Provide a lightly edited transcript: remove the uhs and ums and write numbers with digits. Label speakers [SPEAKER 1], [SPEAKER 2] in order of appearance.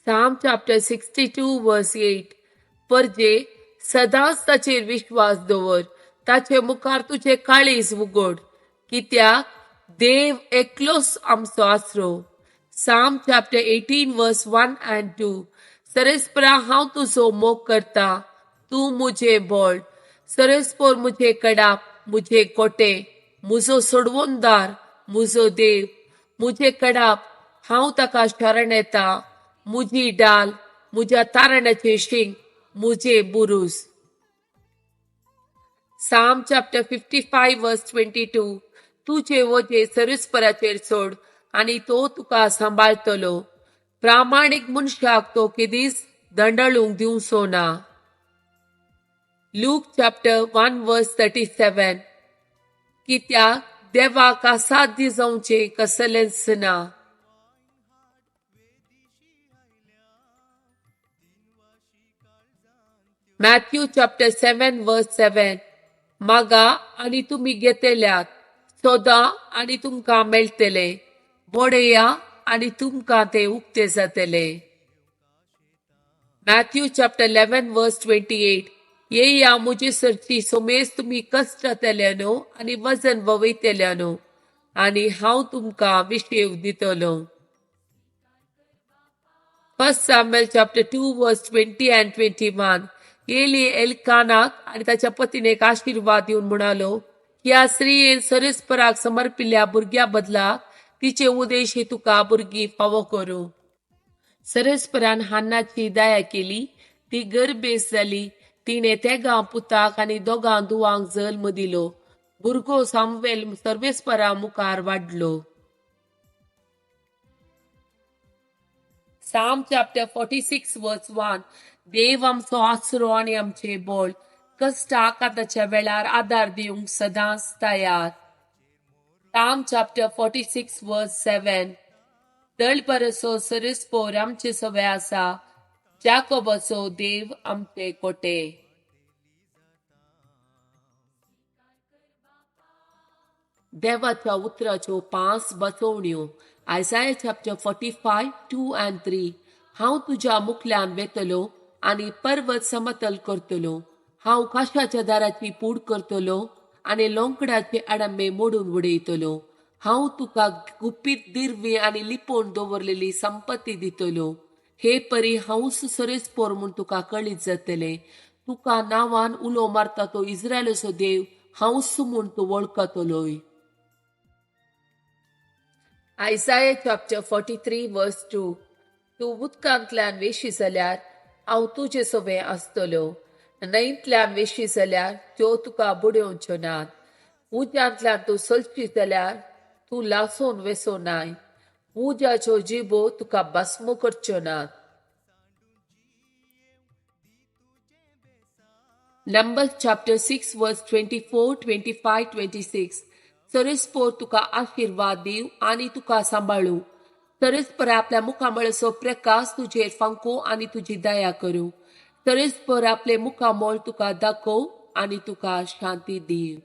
[SPEAKER 1] Psalm chapter 62 verse 8. परजे सदांच ताचेर विश्वास दवर, ताचे मुखार तुजें काळीज उगड, कित्याक देव एकलोच आमचो आसरो. Psalm chapter 18 verse 1 and 2. सरस्परा हांव तुजो मोग करता, तूं मुझे बळ. सरस्पोर मुझे कडाप, मुझे कोटे, मुजो सोडवणदार, मुजो देव, मुझे कडाप, हांव ताका शरण येता, मुजी डाल, मुज्या तारणाचें शिंग, मुझे बुरूज. Psalm chapter 55 verse 22. तुजे वजे सरस्पराचेर सोड आनी तो तुका सांबाळटलो. प्रामाणीक मनशाक तो केदीच दंडळूंक दिवचो ना. Luke chapter 1 verse 37. कित्याक देवाक असाध्य जावचें कसलेंच ना. Matthew chapter 7 verse 7. मागा आनी तुमी घेतल्यात, सोदा आनी तुमकां मेळटले, बडया आनी तुमकां ते उक्ते जातले. Matthew chapter 11 verse 28. येया मुजे सरची सोमेस तुमी कश्टांतल्यानो आनी वजन ववयतल्यानो, आनी हांव तुमकां विशेव दितलो. 1 Samuel chapter 2 verse 20 and 21. Eli एलकानाक आनी ताच्या पतीनेक आशिर्वाद दिवन म्हणालो, ह्या स्त्रियेन सरस्पराक समर्पिल्ल्या भुरग्या बदला तिचे उद्देशी तुका भुरगीं फावो करूं. सरस्परान हान्नाची दया केली, ती गर्भेस जाली. तिणें तेगां पुताक आनी दोगां दुवांक जल्म दिलो. भुरगो सामुएल सर्वेस्परा मुखार वाडलो. Psalm chapter 46 verse 1. देव आमचो आसरो आनी आमचें बळ, कश्टाक आताच्या वेळार आदार दिवंक सदांच तयार. Psalm chapter 46 verse 7. दळपरसो सरस्पोर आमचे सवे आसा, जाकोबाचो देव आमचे कोटे. देवाच्या उतराच्यो 5 बसवण्यो. Isaiah chapter 45 2 and 3. हांव तुज्या मुखल्यान वेतलो आनी पर्वत समतल करतलो. हांव काशाच्या दाराची पूड करतलो आनी लोंकडाचे आडंबे मोडून उडयतलो. हांव तुका गुपीत दिरवी आनी लिपोवन दवरलेली संपत्ती दितलो. हे परी हांवूच सरस्पोर म्हूण तुका कळीत जातलें. तुका नांवान उलो मारता तो इस्रायलाचो देव हांवूच म्हूण तूं वळखतलोय. Isaiah chapter 43 verse 2. तूं उदकांतल्यान वेशी जाल्यार हांव तुजे सवें आसतलो. न्हंयतल्यान वेशी जाल्यार त्यो तुका बुडोवच्यो नात. उज्यांतल्यान तूं चलशी जाल्यार तूं लासून वेसो नाय. उज्याच्यो जिबो तुका भस्म करच्यो नात. Numbers chapter 6 verse 24, 25, 26. सरस्पोर तुका आशिर्वाद दिव आनी तुका सांबाळू. सरस्पर आपल्या मुखामळाचो प्रकाश तुजेर फांको आनी तुजी दया करूं. सरस्पर आपले मुखामळ तुका दाखोव आनी तुका शांती दिव.